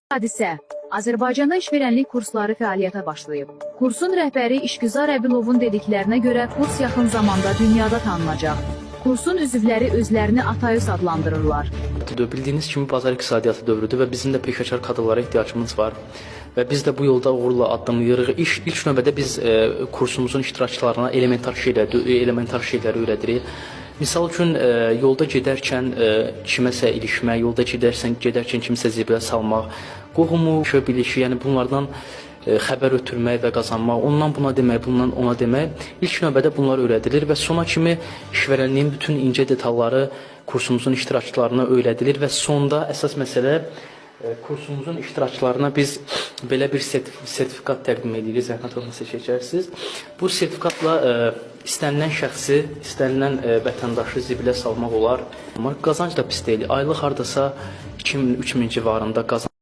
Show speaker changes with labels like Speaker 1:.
Speaker 1: Hadisə. Azərbaycanda işverənlik kursları fəaliyyətə başlayıb. Kursun rəhbəri İşgüzar Əbilovun dediklərinə görə kurs yaxın zamanda dünyada tanınacaq. Kursun üzvləri özlərini Atayus adlandırırlar.
Speaker 2: Bildiyiniz kimi bazar iqtisadiyyatı dövrüdür və bizim də peşəkar kadrlara ehtiyacımız var. Və biz də bu yolda uğurla addımlayırıq. İlk növbədə biz kursumuzun iştirakçılarına elementar şeyləri öyrədirik. Misal üçün yolda gedərkən kiməsə ilişmək, yolda gedərkən kimsə zibilə salmaq, qohumu, bilişi, yəni bunlardan xəbər ötürmək və qazanmaq, ondan buna demək, bundan ona demək. İlk növbədə bunlar öyrədilir və sona kimi işvərənliyin bütün incə detalları kursumuzun iştirakçılarına öyrədilir və sonda əsas məsələ kursumuzun iştirakçılarına biz belə bir sertifikat təqdim edirik. Zəhmət olmasa çəkərsiniz. Bu sertifikatla istənilən şəxsi, istənilən vətəndaşı zibilə salmaq olar. Amma qazanc da pis deyil. Aylıq hardasa 2000-3000 civarında qazanc.